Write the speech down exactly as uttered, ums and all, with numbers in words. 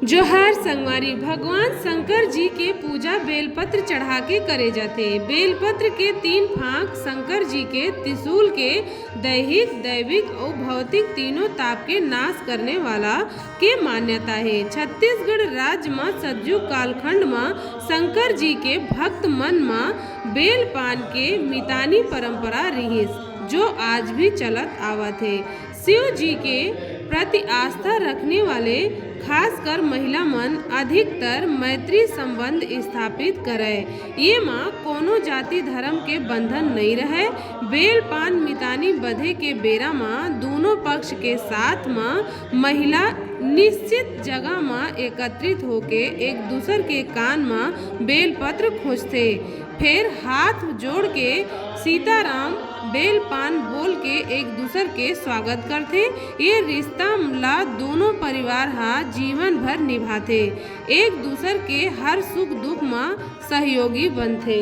जोहार संगवारी, भगवान शंकर जी के पूजा बेलपत्र चढ़ा के करे जाथे। बेलपत्र के तीन फांक शंकर जी के त्रिशूल के दैहिक, दैविक अउ भौतिक तीनों ताप के नाश करने वाला के मान्यता हे। छत्तीसगढ़ राज्य म सतयुग कालखंड म शंकर जी के भक्त मन म बेल पान के मितानी परंपरा रिहिस, जो आज भी चलत आवत हे। शिव जी के प्रति आस्था रखने वाले खासकर महिला मन अधिकतर मैत्री संबंध स्थापित करय। ये म कोनो जाति धर्म के बंधन नइ रहय। बेल पान मितानी बधे के बेरा म दूनों पक्ष के साथ म महिला निश्चित जगह म एकत्रित होके एक दूसर के कान म बेल पत्र खोजथे, फेर हाथ जोड़ के सीताराम बेल पान बोल के एक दूसर के स्वागत करथे। ये रिश्ता ला दूनों परिवार हा जीवन भर निभाथे, एक दूसर के हर सुख दुख म सहयोगी बनथे।